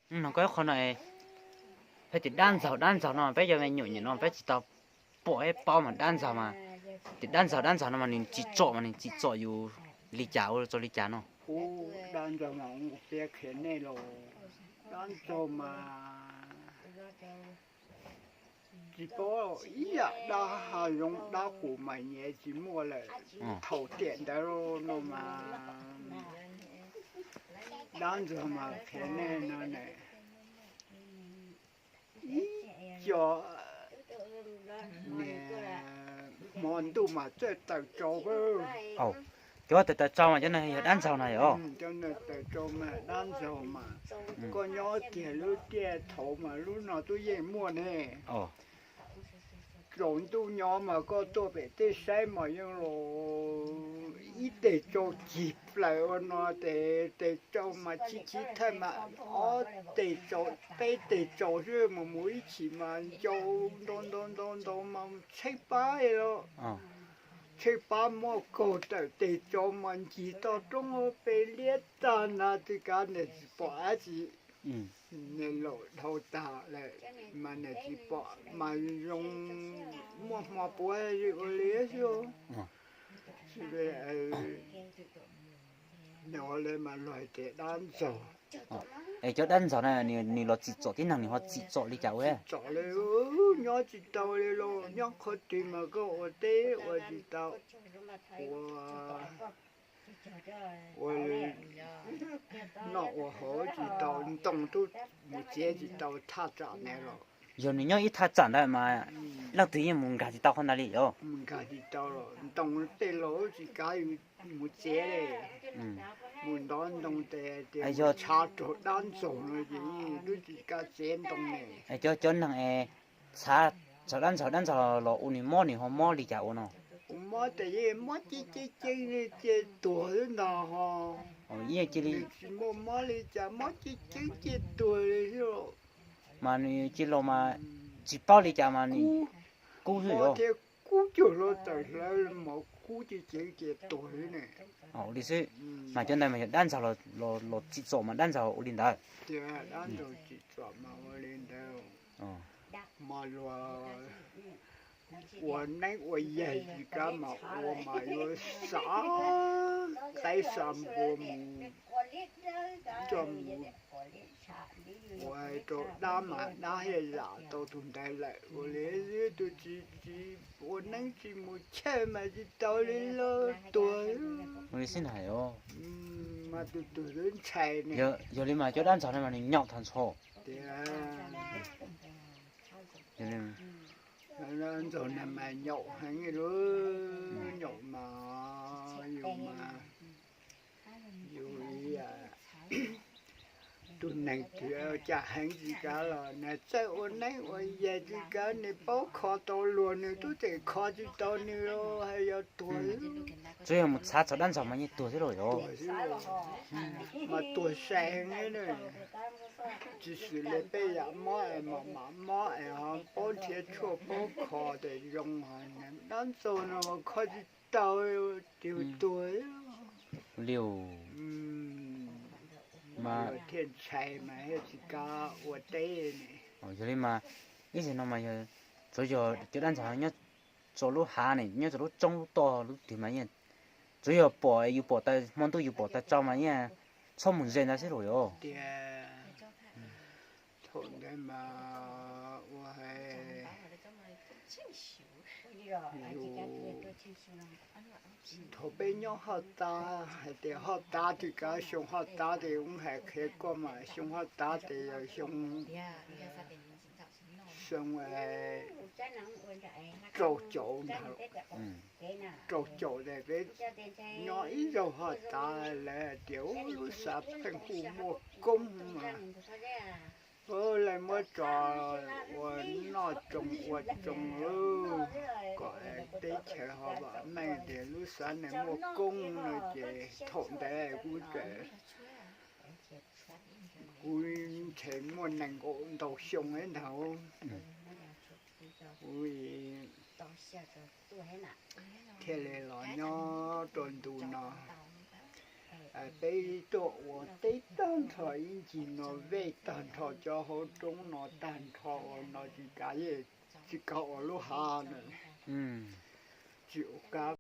No koj qhov no, peb tias dab ntxaug dab ntxaug no peb cov me nyuam nyuam no peb tsis tau pom ib paub mas dab ntxaug mas, tias dab ntxaug dab ntxaug no mas nws tsim txom mas nws tsim txom yus li cas ua rau li cas no. Ub, dab ntxaug mas kuv qhia nej los, dab ntxaug mas tsis paub ib yam dab hav zoov dab qus mas nyias tsis muaj lawm. Thaum tiam ntawd no mas dab ntxaug mas qhia nej no ne, ib co niag hmo ntuj mas txawj tawm tsau. Cov tawm tawm tsau mas cov no yog dab ntxaug no yom? Cov tawm tsau mas dab ntxaug mas, koj nyob kiag lub tiaj thaum mas lub no twb yeej muaj ne. Tsaus ntuj nyob mas koj tuaj pem tej saib mas yeej los ib teg tsau cig plaws ua no tes tes tsau mas chiv chiv thawj mas ob teg tsau peb teg tsau xwb mas mus ib chim mas ncau ntau ntau ntau ntau mas tshaib pab los, tshaib pab muab kaug tawm tes tsau mas ncig toj roob peb liab tag nrho tsis kav niam tsis pom dab tsi. Niam laus dhau tag lawm mas niam tsis pom mas zoo muaj hmo puav ua li xwb. Nws ua li mas luag hais tias dab ntxaug. Es cov dab ntxaug na nws los tsim txom tib neeg nws ho tsim txom li cas ua? Txom li nyob tsis tau li los nyob qhov twg mas koj ua teb ua tsis tau, ua ua noj ua haus tsis tau, ntoo tub mus txiav tsis tau thaj tsam ne los. Yog nws nyob ib thaj tsam ntawd mas leej twg yeej mus nkag tsis tau qhov ntawd li os. Mus nkag tsis tau los ntoo tej laus tsis kav mus txiav li. Mus ntov ntoo tes tias yog tshav raug dab ntxaug no ces yeej twb tsis kav txiav ntoo ne. Cov cov neeg es txhav txhav dab ntxaug dab ntxaug los ua nws mob nws ho mob li cas ua no? Ua mob tes yeej mob ceeb ceeb ceeb li ces tuag xwb ntag ho. Yeej cia li tsis muaj mob li cas mob ceeb ceeb ces tuag li xwb. Mas nws cia los mas tsis paub li cas mas nws kub xwb os. Thiab kub cuag hluav taws hlawv mov kub ceeb ceeb ces tuag xwb ne. Ua li xwb. Mas cov ntawd mas yog dab ntxaug los tsim txom mas dab ntxaug ua li ntawd. Tias dab ntxaug tsim txom mas ua li ntawd. Mas luag ua neeb ua yaig tsis kav mas ua mas yuav xav qaib xa npua mus coj mus ua rau dab mas dab thiaj zam tau tus ntawd lawm ua li xwb. Tus tsis tsis ua neeb tsis mus chawj mas tsis tau li los tuag. Ua li xwb na. Mas tus twg twb ntshai ne. Yog li mas cov dab ntxaug no mas nws nyaum tag nrho. Tias ntxaug na mas nyaum heev li, nyaum mas yus mas yus tus neeg twg cas heev tsis kav los nws txawj ua neeb ua yaig tsis kav nws paub kho tau luag nws twb tseem kho tsis tau nws los hais yog tuag. Tsuas yog mus txhav txog dab ntxaug mas yeej tuag xwb los yog. Mas tuag sai heev li. Tsis xws li peb yam mob es mam mam mob es ho paub nrhiav tshuaj paub kho tes zoo, dab ntxaug no mas kho tsis tau, tis tuag. Li mas thiaj ntshai mas thiaj tsis kav ua teb ne. Yog li mas ib zaug no mas yog tsuav yog cov dab ntxaug nyob txog lub hav ne, nyob txog lub roob lub tog lub twg mas yeej tsuav yog pom yus pom taw hmo ntuj yus pom taw tsau mas yeej txhob mus ze ntawd xwb los yog. Tias thaum ntawd mas ua hais yus thaum peb nyob Haj Tab hais tias Haj Tab tsis kav xyoo Haj Tab tes ub hais qhia koj mas xyoo Haj Tab tes yog xyoo, xyoo rau caum ntag, rau caum tes peb nyob ib zaug Haj Tab lawv hais tias ub lub xav pheej hu muaj koob mas lawv muab tso ua noj tsoo ua tsoo kom teb chaws ho vam meej tias lub xav ne muaj koob no ces thaum ntawd kuv tseem, kuv ntshe muaj nees nkaum ntau xyoo ntag. Kuv thiaj li los nyob rau ntu no. Peb tuaj ua teb tag nrho ib ncig no, vej tag nrho cov hauv roob no tag nrho, ua no tsis kav, tsis kav ua lub hav no, tsis ua kav.